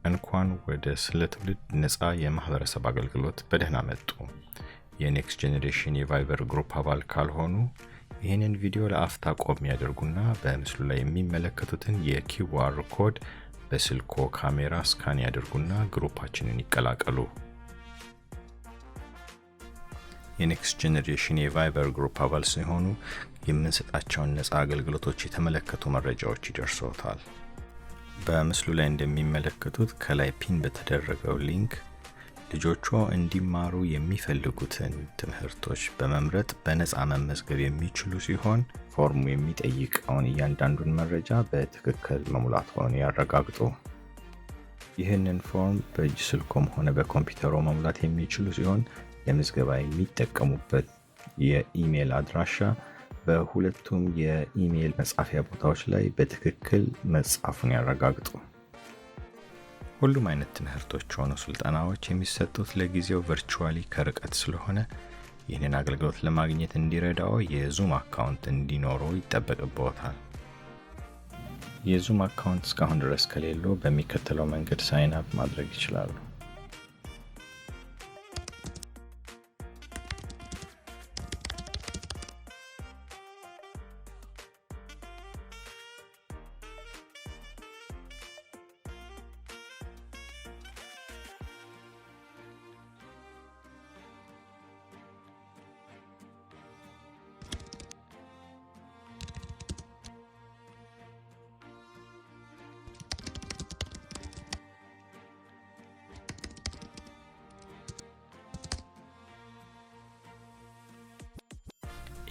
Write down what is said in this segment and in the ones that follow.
እንኳን ወደ ስለ ትውልድ ነፃ የማህበረሰብ አገልግሎት በደህና መጡ። የ Next Generation የ Viber group አባል ካልሆኑ ይህንን ቪዲዮ ለአፍታ ቆም ያደርጉና በምስሉ ላይ የሚመለከቱትን የ QR code በስልኮ ካሜራ scan ያደርጉና group ኣችንን ይቀላቀሉ። የ Next Generation የ Viber group አባል ሲሆኑ የምንሰጣቸውን ነፃ አገልግሎቶች የተመለከቱ መረጃዎች ይደርሶታል። በምስሉ ላይ እንደሚመለከቱት ከላይ pin በተደረገው link ልጆቹ እንዲማሩ የሚፈልጉትን ትምህርቶች በመምረጥ በነፃ መመዝገብ የሚችሉ ሲሆን ፎርሙ የሚጠይቀውን እያንዳንዱን መረጃ በትክክል መሙላትዎን ያረጋግጡ። ይህንን ፎርም በእጅ ስልኮም ሆነ በኮምፒውተሮ መሙላት የሚችሉ ሲሆን ለምዝገባ የሚጠቀሙበት የኢሜይል አድራሻ በሁለቱም የኢሜይል መጻፊያ ቦታዎች ላይ በትክክል መጻፉን ያረጋግጡ። ሁሉም አይነት ትምህርቶች ሆኑ ስልጠናዎች የሚሰጡት ለጊዜው virtually ከርቀት ስለሆነ ይህንን አገልግሎት ለማግኘት እንዲረዳው የ Zoom account እንዲኖረው ይጠበቅብዎታል። የ Zoom account እስካሁን ድረስ ከሌለው በሚከተለው መንገድ sign up ማድረግ ይችላሉ።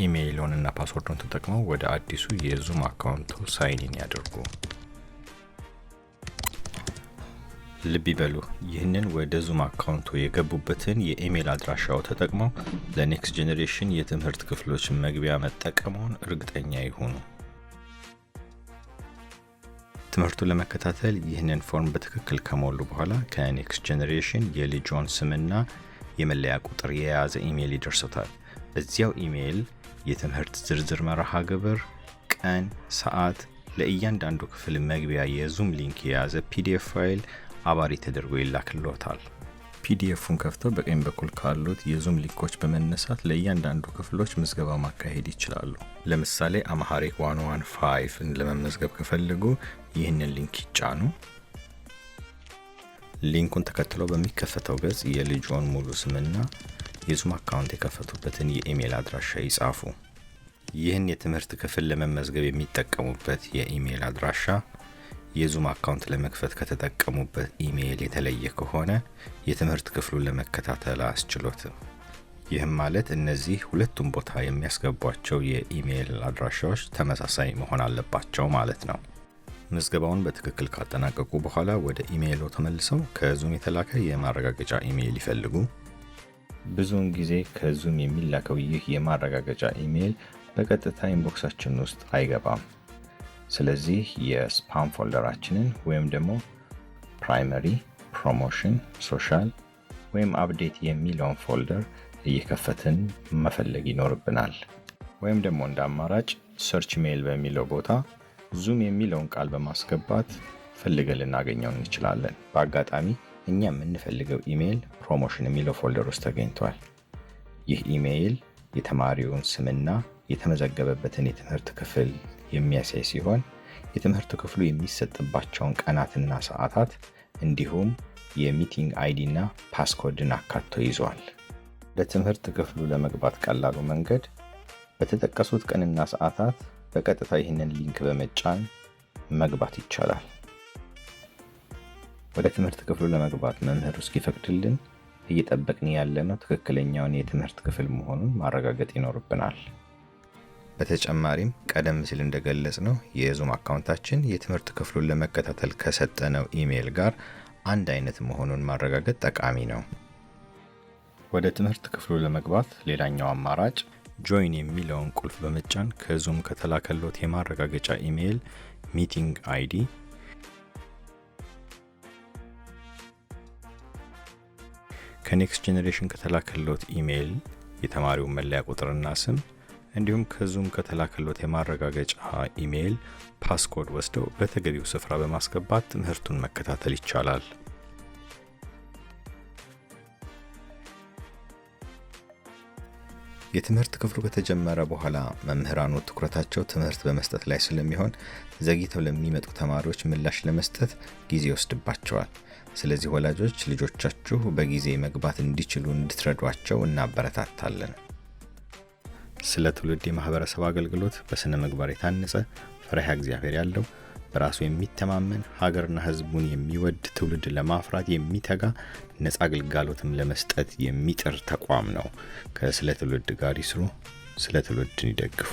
ኢሜይልዎን እና password ዎን ተጠቅመው ወደ አዲሱ የ Zoom account ዎ sign in ያድርጉ። ልብ ይበሉ፣ ይህንን ወደ Zoom account ዎ የገቡበትን የኢሜይል አድራሻው ተጠቅመው ለ Next Generation የትምህርት ክፍሎች መግቢያ መጠቀምዎን እርግጠኛ ይሁኑ። ትምህርቱን ለመከታተል ይህንን ፎርም በትክክል ከሞሉ በኋላ ከ Next Generation የልጆን ስምና የመለያ ቁጥር የያዘ ኢሜይል ይደርሶታል። በዚያው ኢሜይል የትምህርት ዝርዝር መርሃ ግብር፣ ቀን፣ ሰዓት፣ ለእያንዳንዱ ክፍል መግቢያ የ Zoom link የያዘ PDF file አባሪ ተደርጎ ይላክልዎታል። PDF ኡን ከፍተው በቀኝ በኩል ካሉት የ Zoom link ኦች በመነሳት ለእያንዳንዱ ክፍሎች ምዝገባ ማካሄድ ይችላሉ። ለምሳሌ Amharic 115 ለመመዝገብ ከፈለጉ ይህንን link ይጫኑ። link ኡን ተከትለው በሚከፈተው ገጽ የልጆን ሙሉ ስምና የ Zoom account የከፈቱበትን የኢሜይል አድራሻ ይጻፉ። ይህን የትምህርት ክፍል ለመመዝገብ የሚጠቀሙበት የኢሜይል አድራሻ የ Zoom account ለመክፈት ከተጠቀሙበት ኢሜይል የተለየ ከሆነ የትምህርት ክፍሉን ለመከታተል አያስችሎትም። ይህም ማለት እነዚህ ሁለቱም ቦታ የሚያስገቧቸው የኢሜይል አድራሻዎች ተመሳሳይ መሆን አለባቸው ማለት ነው። ምዝገባውን በትክክል ካጠናቀቁ በኋላ ወደ ኢሜይሎ ተመልሰው ከ Zoom የተላከ የማረጋገጫ ኢሜይል ይፈልጉ። ብዙውን ጊዜ ከ Zoom የሚላከው ይህ የማረጋገጫ ኢሜይል በቀጥታ inbox ኣችን ውስጥ አይገባም። ስለዚህ የ spam folder ኣችንን ወይም ደግሞ primary፣ promotion፣ social ወይም update የሚለውን folder እየከፈትን መፈለግ ይኖርብናል። ወይም ደግሞ እንደ አማራጭ search mail በሚለው ቦታ Zoom የሚለውን ቃል በማስገባት ፈልገን ልናገኘው እንችላለን። በአጋጣሚ እኛ የምንፈልገው ኢሜይል promotion የሚለው folder ውስጥ ተገኝቷል። ይህ ኢሜይል የተማሪውን ስምና የተመዘገበበትን የትምህርት ክፍል የሚያሳይ ሲሆን የትምህርት ክፍሉ የሚሰጥባቸውን ቀናትና ሰዓታት እንዲሁም የ meeting ID እና passcode ን አካቶ ይዟል። ለትምህርት ክፍሉ ለመግባት ቀላሉ መንገድ በተጠቀሱት ቀንና ሰዓታት በቀጥታ ይህንን link በመጫን መግባት ይቻላል። ወደ ትምህርት ክፍሉ ለመግባት መምህሩ እስኪፈቅድልን እየጠበቅን ያለነው ትክክለኛውን የትምህርት ክፍል መሆኑን ማረጋገጥ ይኖርብናል። በተጨማሪም ቀደም ሲል እንደገለጽነው የ Zoom account ኣችን የትምህርት ክፍሉን ለመከታተል ከሰጠነው ኢሜይል ጋር አንድ አይነት መሆኑን ማረጋገጥ ጠቃሚ ነው። ወደ ትምህርት ክፍሉ ለመግባት ሌላኛው አማራጭ join የሚለውን ቁልፍ በመጫን ከ Zoom ከተላከሎት የማረጋገጫ ኢሜይል meeting ID፣ ከ Next Generation ከተላከሎት ኢሜይል የተማሪውን መለያ ቁጥርና ስም እንዲሁም ከ Zoom ከተላከሎት የማረጋገጫ ኢሜይል passcode ወስደው በተገቢው ስፍራ በማስገባት ትምህርቱን መከታተል ይቻላል። የትምህርት ክፍሉ ከተጀመረ በኋላ መምህራኑ ትኩረታቸው ትምህርት በመስጠት ላይ ስለሚሆን ዘግይተው ለሚመጡ ተማሪዎች ምላሽ ለመስጠት ጊዜ ይወስድባቸዋል። ስለዚህ ወላጆች ልጆቻችሁ በጊዜ መግባት እንዲችሉ እንድትረዷቸው እናበረታታለን። ስለ ትውልድ የማህበረሰብ አገልግሎት በስነ ምግባር የታነጸ፣ ፈሪሃ እግዚአብሔር ያለው፣ በራሱ የሚተማመን፣ ሀገርና ሕዝቡን የሚወድ ትውልድ ለማፍራት የሚተጋ፣ ነጻ አገልግሎትም ለመስጠት የሚጥር ተቋም ነው። ከስለ ትውልድ ጋር ይስሩ፣ ስለ ትውልድን ይደግፉ።